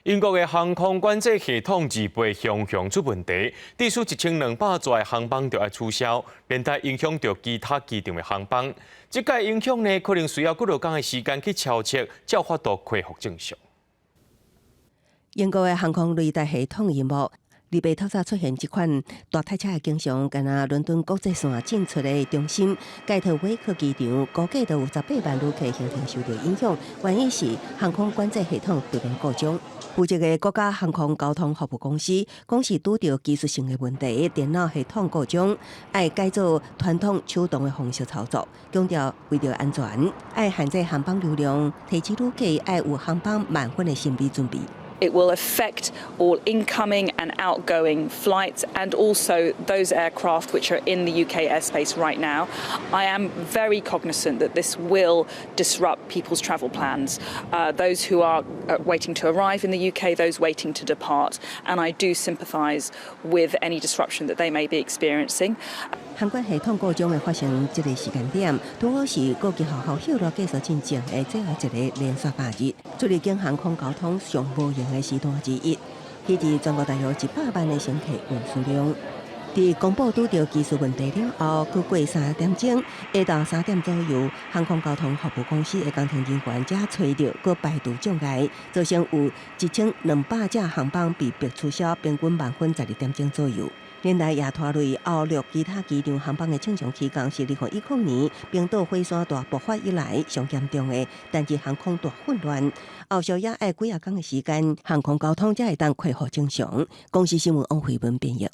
英國的航空管制系統二八雄雄出問題，致使1200座的航班著愛取消，連帶影響著其他機場的航班。這個影響呢，可能需要幾落工的時間去調測，才有法度恢復正常。英國的航空雷達系統螢幕，禮拜透早出現這款大塞車的景象，敢若倫敦國際線進出的中心蓋特威克機場，估計都有18萬旅客行程受著影響。原因是航空管制系統突然故障。負責的國家航空交通服務公司講是拄著技術性的問題，電腦系統故障，愛改做傳統手動的方式操作。強調為著安全，愛限制航班流量，提醒旅客愛有航班慢分的心理準備。 It will affect all incoming and outgoing flights and also those aircraft which are in the UK airspace right now. I am very cognizant that this will disrupt people's travel plans, those who are waiting to arrive in the UK, those waiting to depart, and I do sympathise with any disruption that they may be experiencing. 航管系統故障的發生這個時間點，拄好是國際學校歇熱結束進前的最後一個連續假日，出入境航空交通上無閒的時段之一。彼時全國大約100萬的乘客運輸量。佇公布拄著技術問題了後，閣過3點鐘，下晝3點左右，航空交通服務公司的工程人員才揣著，閣排除障礙，造成有1200架航班被迫取消，平均慢分12點鐘左右。連帶也拖累歐陸其他機場航班的正常起降，是2010年冰島火山大爆發以來上嚴重的單日航空大混亂。後續也愛幾仔工的時間，航空交通才會當恢復正常。公視新聞王慧文編譯。